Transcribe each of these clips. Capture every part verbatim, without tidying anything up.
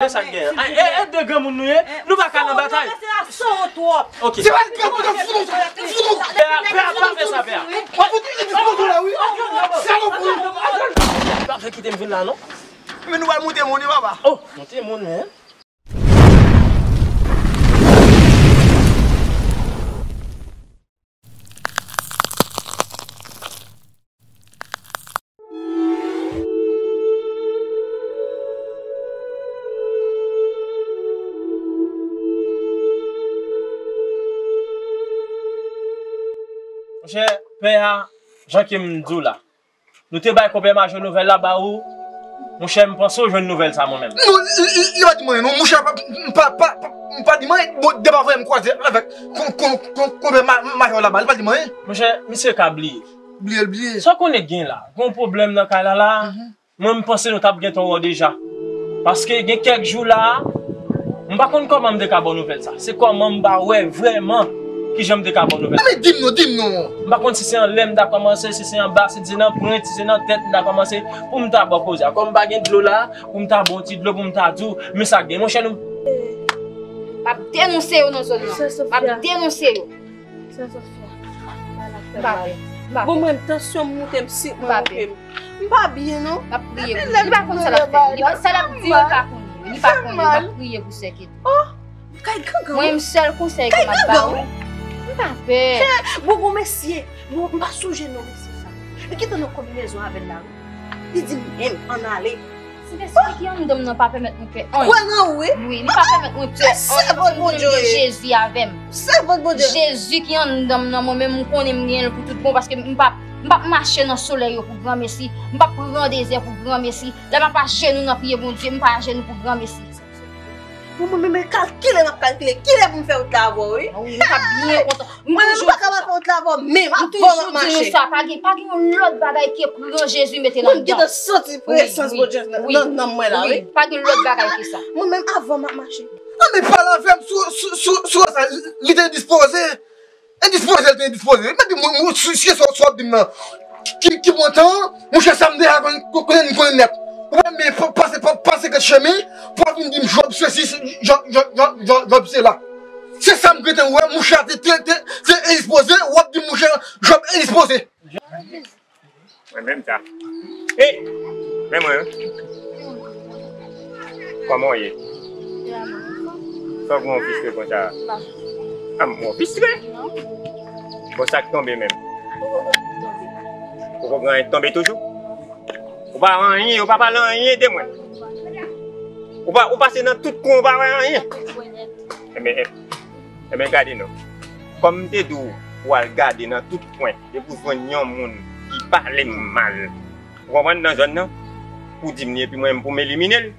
Sa k gen? Ay, e, e de granmoun nou ye? Nou pa ka nan batay. Ou ranmase aso w twòp. Ok. Se pa l k ap fout ou, fout ou. Pè a, pè a, pa fè sa, pè a. Ou fout ou, li fout ou la, wi. Salopri. Pa fè kite m vin la, non. Men nou pral monte moun, wi, papa. Oh, monte moun, men. Monchè, pè a, jan ke m di w la, nou te bay konpè Majo nouvèl la ba ou. Monchè, m panse w jwenn nouvèl sa mwen menm. Non, li, li, li pa di m anyen, non, monchè, pa, m pa, pa, pa, m pa di m anyen. Bon, depi avè m kwaze avèk kon, kon, kon, konpè Ma-, Majo laba, li pa di m anyen. Monchè, misye ka bliye. Bliye l bliye. Sa w konnen gen la? Gon pwoblèm nan kay la la. Mhm. Mwen, m panse nou t ap gentan wè w deja. Paske gen kèk jou la, m pa konn kòman m te ka ba w nouvèl sa. Se kòman m pa wè vrèman kijan m te ka ba w nouvèl sa. Men di m non, di m non. M pa konn si se anlè m ta kòmanse, si se anba, si se nan pwent, si se nan tèt m ta kòmanse pou m ta ba w koze a. Kòm m pa gen dlo la, pou m ta ba w ti dlo, pou m ta di w, men sa k gen. Monchè, nou M ap denonse yo nan zòn nan. M ap denonse yo. Sè Sofia, malad fè mal. M pa pè. M pa pè. Bon, mwen, tansyon m moute, m sik mwen moute m. M pa byen, non. M ap priye pou li. Li pa konn sa l ap fè. Li pa, sa l ap di yo, li pa konn yo. Li pa konn yo. M ap priye pou sè Keti. Oh, kay gangan. Mwen, m sèl konsèy ke m ap ba ou. M pa pè. Bon, bon, mesye. Bon, m pa sonje non, mesye sa. Li gentan nan konbinezon avè l la, wi. Li di m menm, ann ale. Sentespri ki anndan m nan pa pèmèt mwen pè anyen. Kwè nan ou, wi. Wi, li pa pèmèt mwen pè anyen paske m konnen m gen Jezi avè m. Sèvant Bondye. Jezi ki anndan m nan, mwen menm, m konnen m genyen l pou tout bon paske m p ap, m p ap mache nan solèy yo pou granmesi. M p ap pran dezè pou granmesi. Lè m ap ajenou nan pye Bondye, m pa ajenou pou granmesi. Bon, mwen menm, kalkile m ap kalkile. Kilè pou m fè wout la avè w, wi? Wi, m t ap byen kontan. Mwen menm, m pa ka pa fè wout la avè w menm, avan m ap mache. M toujou di nou sa, pa gen, pa gen yon lòt bagay ke pran Jezi mete ladan. Mwen gentan santi prezans Bondye nan, nan nanm mwen la, wi. Pa gen lòt bagay ke sa. Mwen menm, avan m ap mache. An, men pale avè m sou, sou, sou, sou sa, li te endispoze. Endispoze, li te endispoze. Men di mwen, mwen, si, si se sa w ap di m nan. Ki, ki bon tan, monchè, sa m deja konn, konn, konn nèt. Ou pa men pa, pase, pa, pase kèk chemen, pou w ap vin di m Jòb sesi, Jòb, Jòb, Jòb, Jòb, Jòb sela. Se sa m gentan wè, monchè, te, te, te, te endispoze, w ap di m monchè, Jòb endispoze. Mwen menm sa. E, men mwen, kòman w ye? Sa w gen w fistre konsa? A, m wè w fistre. Bon, sa k tonbe menm? Poko gen anyen k tonbe toujou? Ou pa anyen, ou pa pale anyen de mwen. Ou pa, ou pase nan tout kwen, ou pa wè anyen. Enben, enben, gade non. Kòm m te di w pou w al gade nan tout kwen, depi w jwenn yon moun ki pale m mal, ou konprann, nan zòn nan, pou di m li, epi mwen menm pou m elimine l.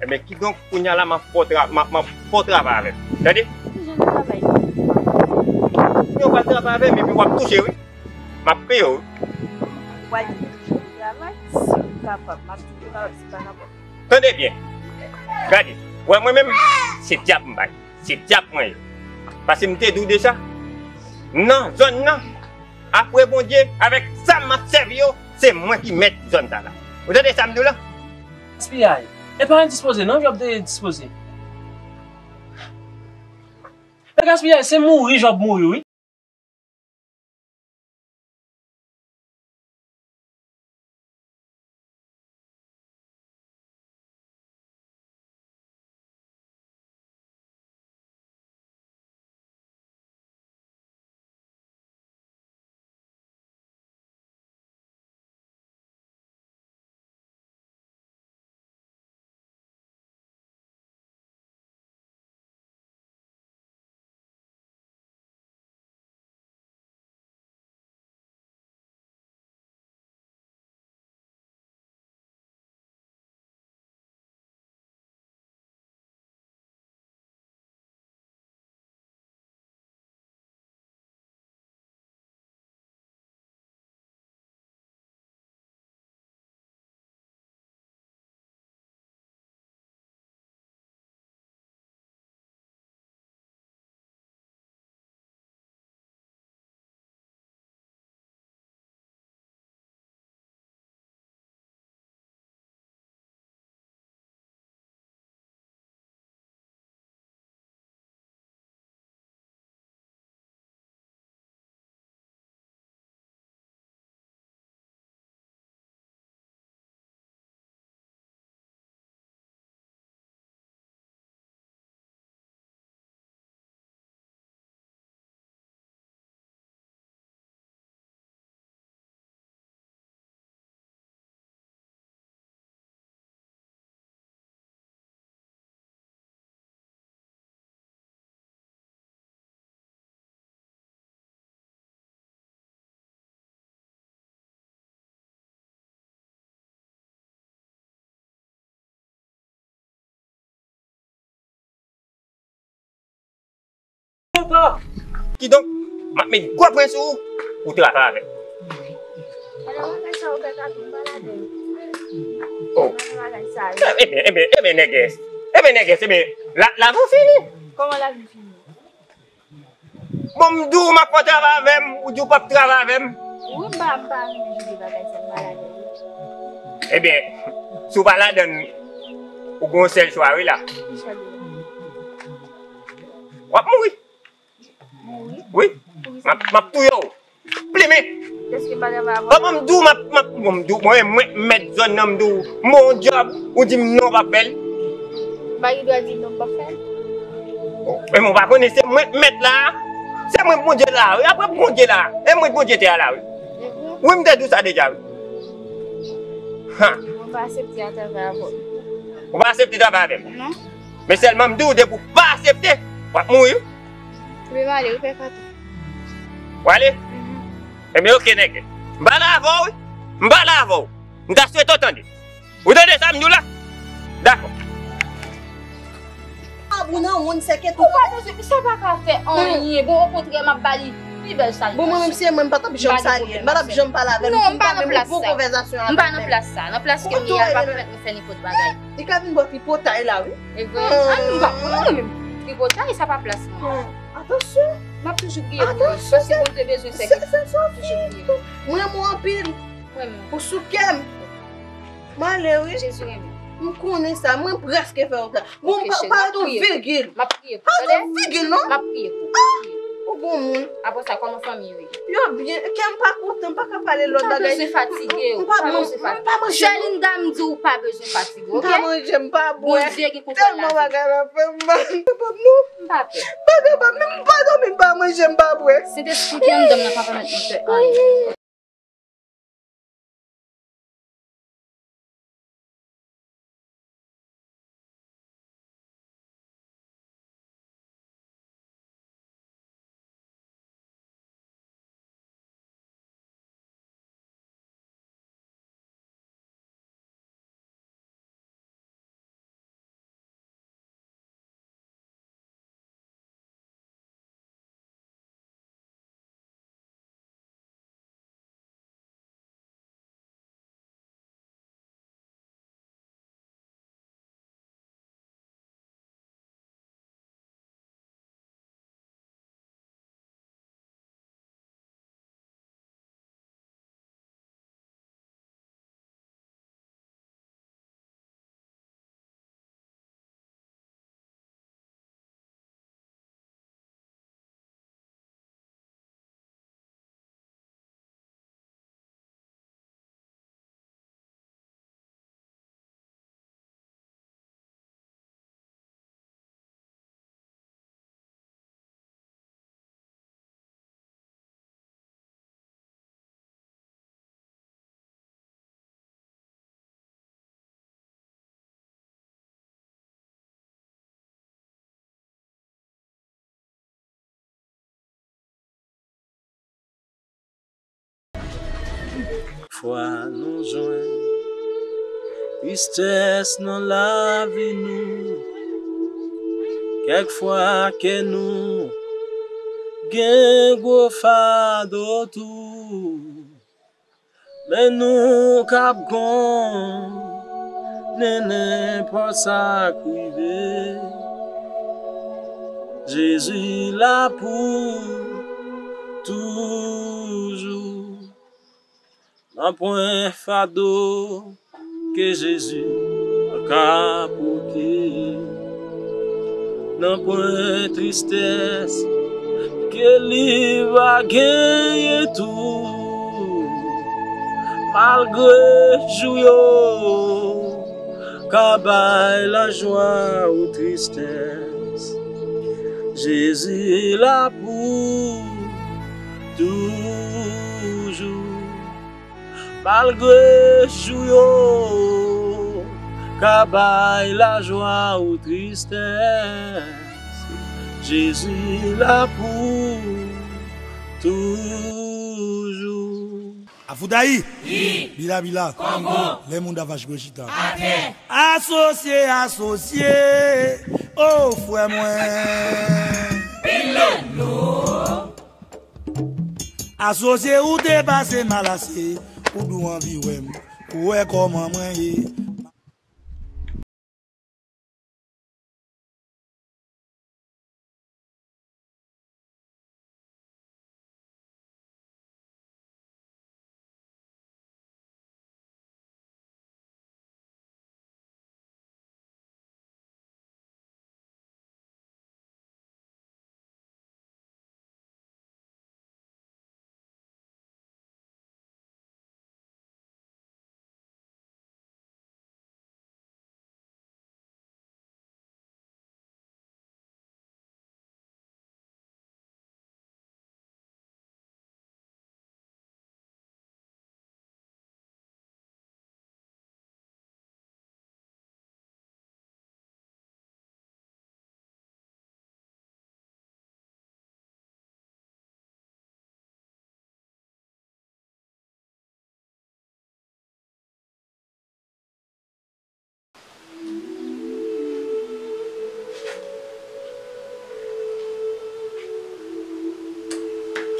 Enben, kidonk, kounye a la, m ap fè w tra-, m ap, m ap fè w travay avè m. Tande? Ki jan de travay? Kounye a w pral travay avè m, epi w ap touche, wi. M ap peye w, wi. Ou pral touche travay? Si m kapab, m ap touche travay, se pa rapò. Tande byen. Gade, w wè mwen menm, se dyab m bay. Se dyab mwen ye. Paske m te di w deja, nan zòn nan, apre Bondye, avèk sa m ap sèvi yo, se mwen ki mèt zòn sa la. Ou tande sa m di w la? Gaspiyay. E pa endispoze non, Jòb te endispoze. E gaspiyay, se mouri Jòb mouri, wi. Kidonk, m ap met gwo pwen sou ou pou travay avè m. Alò, bagay sa yo bèk ap vin pa ladan l. Oh. Bagay sa yo. Ebyen, ebyen, ebyen, nègès. Ebyen, nègès, ebyen, la, lavi w fini. Kòman lavi m fini? Bon, m di w m ap fè w travay avè m, ou di w p ap travay avè m. Wi, m pa, m pa renmen jere bagay sa, m pa ladan l. Ebyen, si w pa ladan l, ou gen yon sèl chwa, wi la. Ki chwa de? W ap mouri. Mouri? Wi. Poukisa? M ap, m ap touye w. Plimen. Èske m pa travay avè w? Bon, m di w, m ap, m ap, bon, m di w, mwen, mwen, mèt zòn nan, m di w, m bon djòb, ou di m non, w p ap fè l. M pa gen dwa di non, m p ap fè l. Men mwen pa konnen, se mwen k mèt la a. Se mwen k Bondye la a, wi. Apre Bondye la a, e mwen k Bondye te a la, wi. E vre? Wi, m te di w sa deja, wi. Ha. Mwen pa aksepte a travay avè w. Ou pa aksepte travay avè m? Non. Men sèlman m di w, depi w pa aksepte, w ap mouri, wi. Ebyen, m ale, wi, pè Fatou. W ale? Mhm. Ebyen, oke, nègès. M pale avè w, wi. M pale avè w. M ta swete w tande. Ou tande sa m di w la? Dakò. Abou nan wonn sèke tou. Ou pa bezwen, sa pa ka fè anyen. Bon, okontrè, m ap ba li pi bèl sa li. Bon, mwen menm, se mwen, m pa t ap janm salye l. M pa t ap janm pale avè l. Non, m pa nan plas sa. M pa nan plas sa. Nan plas ke m ye a, l pa pèmèt mwen fè nenpòt bagay. Li ka vin bò tripotay la, wi. E vre? Ah, m pa konn mwen menm. Tripotay, sa pa plas mwen. Atansyon. M ap toujou priye pou li. Atansyon, paske Bondye bezwen fè ke m toujou priye. Mwen renmen w anpil. Mwen menm. Ou sou kè m. M ale, wi. Jezi renmen. M konnen sa. Mwen prèske fè w sa. Bon, pa, pa ret yon vigil. M ap priye pou ou. Pa ret yon vigil, non. M ap priye pou ou. Ah! Ou bon moun. Apre sa, kòman fanmi yo ye? Yo byen. Kè m pa kontan. M pa ka pale lòt bagay. Ou pa bezwen fatige. M pa manje. M pa manje, non. Sè Linda, m di w pa bezwen fatige, oke? M pa manje, m pa bwè. Bondye gen kontwòl lavi. Tèlman bagay la fè m mal. M pa kapab, non. M pa pè. M pa kapab. Menm m pa dòmi, m pa manje, m pa bwè. Sentespri ki anndan m nan pa pèmèt mwen fè anyen. Fwa nou jwenn tristès nan lavi nou. Kèk fwa kè nou gen gwo fado tou. Men nou kab konnen nenpòt sa k rive, Jezi la pou toujou. Nan pwen fado ke Jezi pa ka pote. Nan pwen tristès ke li pa genyen tou. Malgre jou yo ka bay lajwa ou tristès, Jezi la pou toujou. Malgre jou yo ka bay lajwa ou tristès, Jezi la pou toujou. Afoudayi, Bila Bila, Kongo, Lè Moun Davache Gwo Chita, Atè, Asosye, Asosye, o frè mwen. Asosye ou te pase mal ase, ou dwe anvi wè m, pou wè kòman mwen ye.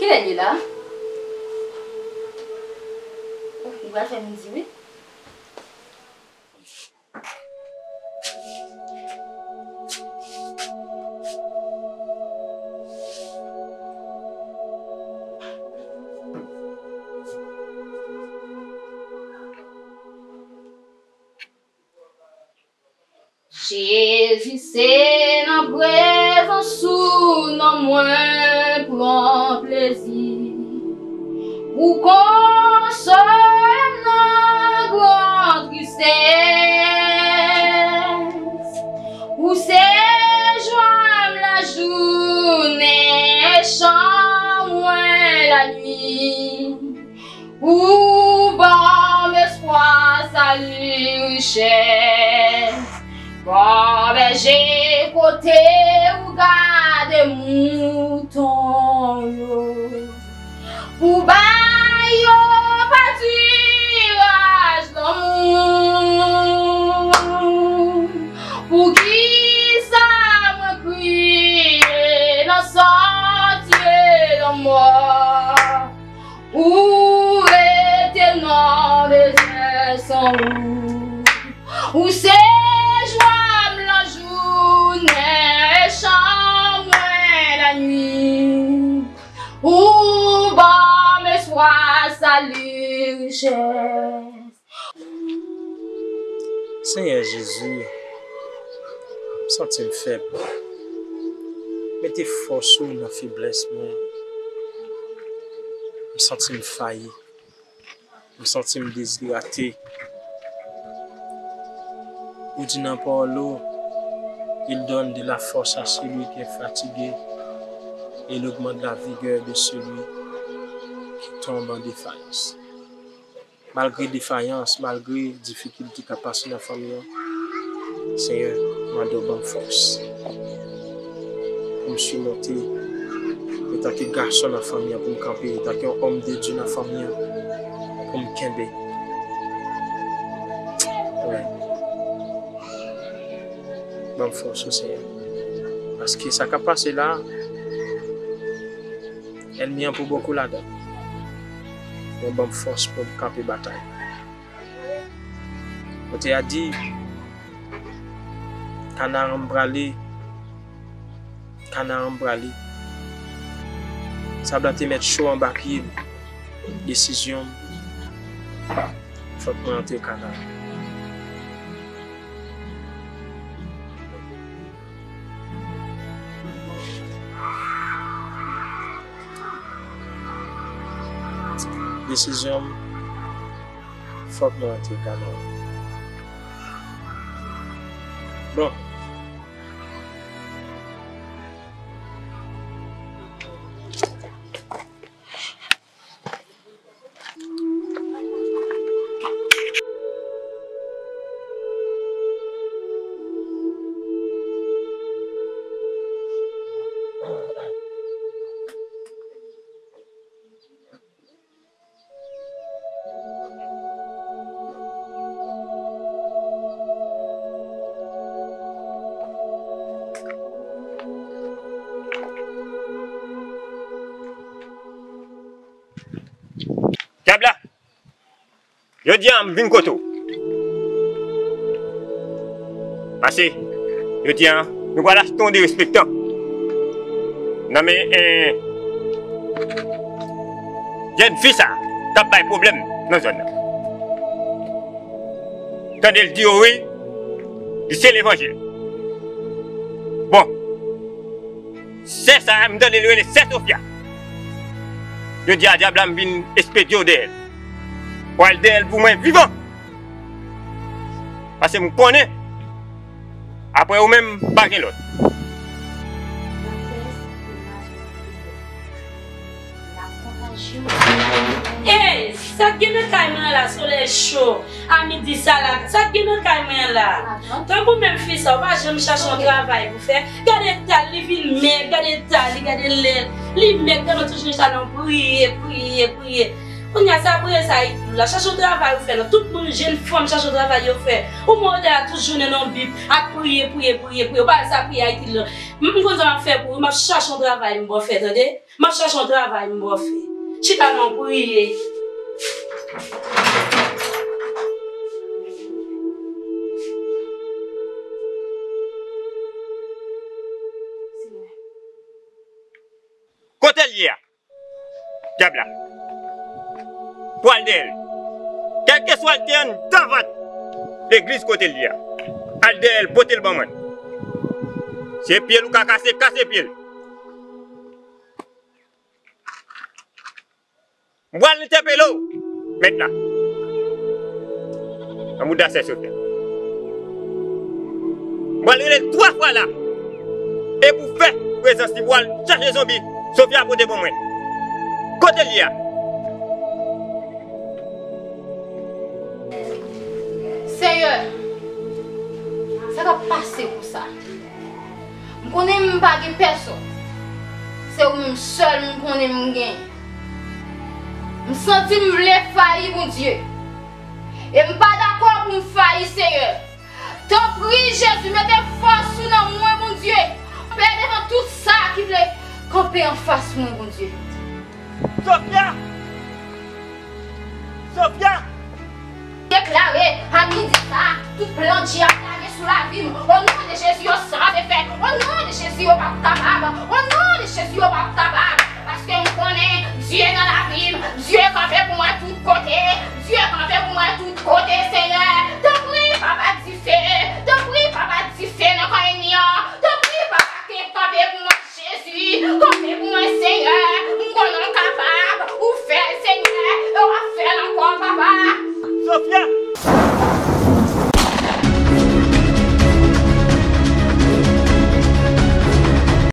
Kilè l ye la? Oh, li pral fè midi wi. Jezi, se nan prezans ou non mwen pran plezi. Ou konsole m nan gran tristès. Ou se jwa m lajounen, e chan mwen lannuit. Ou ban m espwa, sali, richès. Bon bèje kote ou gade mouton yo. Pou ba yo patiraj lanmou. Poukisa mwen kriye nan santye lanmò? Ou rete nan dezè san ou. Ou se jwa m lajounen, e chan mwen lannuit. Ou ban m espwa, sali, richès. Senyè Jezi, m santi m fèb. Mete fòs ou nan feblès mwen. M santi m fayi. M santi m dezidrate. Ou di nan pawòl ou, Il donne de la force à celui qui est fatigué, et il augmente la vigueur de celui qui tombe en défaillance. Malgre defayans, malgre difikilte k ap pase nan fanmi an, Senyè, m mande w ban m fòs pou m simonte, antanke gason nan fanmi an, pou m kanpe, antanke yon òm de Dye nan fanmi an, pou m kenbe. Wi. Ban m fòs, o Senyè. Paske sa k ap pase la, ènmi an pou bokou ladan. Men ban m fòs pou m kanpe batay. Kote a di, kanaran m prale, kanaran m prale. Sab la te mèt cho anba pye m. Desizyon m, fòk mwen antre kanaran. Desizyon m, fòk mwen antre kanaran. Bon. Jodi a, m vin kote w. Pase, jodi a, nou pral achte yon derespektan nan men, eh, jèn fi sa k ap bay pwoblèm nan zòn nan. Tande l di yo wi, li se levanjil. Bon, sè sa a, m tande l rele sè Sofia. Jodi a, dyab la, m vin espedye w dèyè l. W al dèyè l pou mwen vivan. Pase m konnen, apre ou menm, pa gen lòt. Ey, sa k gen nan kay mwen an la, solèy cho, a midi sa la, sa k gen nan kay mwen an la? Tankou menm fi sa, ou pa janm chache yon travay pou fè. Gade eta l, li vin mèg, gade eta li, gade lè l. Li mèg, gade toujou chita nan priye, priye, priye. Kounye a, sa priye sa itil ou la. Chache yon travay ou fè non. Tout moun, jenn fanm, chache yon travay yo fè. Ou mwen rete la tout jounen nan bib, ap priye, priye, priye, priye. Ou pa wè sa priye a itil ou la. M, m konn sa m ap fè pou ou. M ap chache yon travay m ba w fè, tande? M ap chache yon travay m ba w fè. Chita nan priye. Kote l ye a? Dyab la. Pou al dèyè l. Kèlkeswa l te anndan vant legliz kote l ye a, al dèyè l, pote l ban mwen. Se pye l ou ka kase, kase pye l. M pral entèpele w, mèt la. Nan bouda sè Sofia. M pral rele l twa fwa la. E pou fè prezans li, pou al chache zonbi Sofia pote ban mwen. Kote l ye a? Seyè, sa k ap pase konsa? M konnen m pa gen pèsonn. Se ou menm sèl m konnen m genyen. M santi m vle fayi, Bondye. E m pa dakò pou m fayi, Seyè. Tanpri, Jezi, mete fòs ou nan mwen, Bondye. Pè, devan tout sa ki vle kanpe anfas mwen, Bondye. Sofia! Sofia! Deklare, a midi sa, tout plan djab lage sou lavi m. O non de Jezi, yo sa.